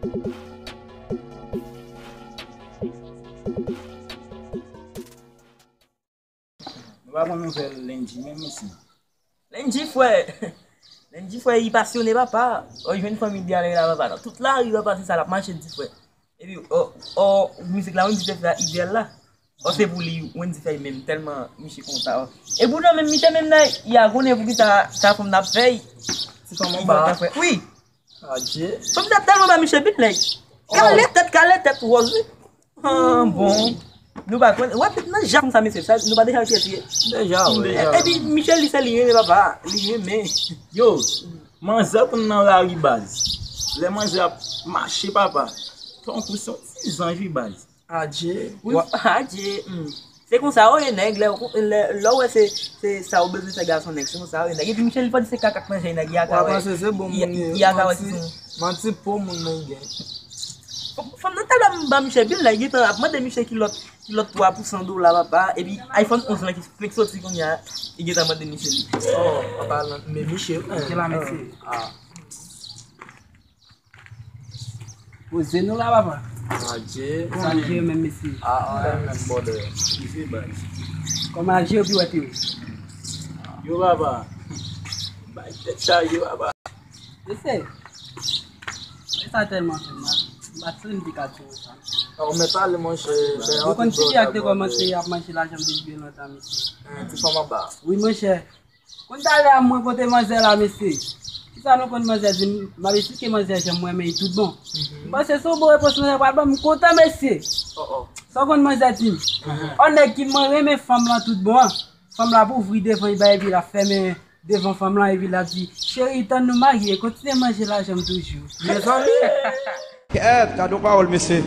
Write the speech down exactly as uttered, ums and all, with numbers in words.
Nou pa konn nouvèl Lendy menm isi. Lendy frè. Lendy frè, li pasyone papa. O, jwenn fanmi Dale la papa. Nan tout lari papa, se sa l ap mache di frè. Epi o, o, mizik la menm di fè idyèl la. O, se pou li Wendy fè menm tèlman miche konsa. E pou nan menm miche menm nan, y a konnen pou ki sa sa fanm nan ap fè. Ti fanm anba. Wi. Adje. Fanm nan tèlman ba miche bit lèy. Kale tèt, kale tèt wòz wi. Ah bon. Nou pa konn wè pit nan jan sa mesye sa nou pa deja wè kiyès li ye. Deja wi. Epi miche li se li renmen papa li renmen. Yo, manzè konn nan lari baz. Lè manzè ap mache papa, tankou se yon ti zanj wi baz. Adje. Wi, adje. Se konsa yo ye nèg lè lè lè w wè se se sa ou bezwen fè gason nèg se konsa yo ye nèg epi miche li pa di se kaka k manje nèg y a ka wè. Panse se bon moun ye. Y a ka wè ki son. Manti po moun nan gen. Fanm nan tèlman ba miche pil la li gentan ap mande miche ki lòt ki lòt twa pou san dola papa epi iPhone onz lan ki fenk soti kounye a li gentan mande miche li. Oh papa lan men miche. Miche la mesye. Poze nou la papa. Adje. Kòman je menm mesye? Ah, ah, menm bòdè. Ki vye baz. Kòman je pi wè pi. Yo papa. Bay tèt chaje papa. Mesye. E sa tèlman fè mal. M pa t sou m te ka di w sa. Ou mèt pale monchè. Ou konn ti fi a te kòmanse ap manje lajan m depi byen lontan mesye. Ti fanm anba. Wi monchè. Konn talè a mwen kote manzè la mesye. Kisa nou konn manzè di m, m ap esplike manzè jan m renmen l tout bon. M panse se yon bon repons manzè pral ban m, m kontan mesye. Sa w konn manzè di m? On nèg ki mwen renmen fanm lan tout bon an. Fanm la ap ouvri devan li bay epi l ap fèmen devan fanm lan epi l ap di, cheri tann nou marye, kontinye manje lajan m toujou. Mezanmi. Kèt, gade yon pawòl mesye.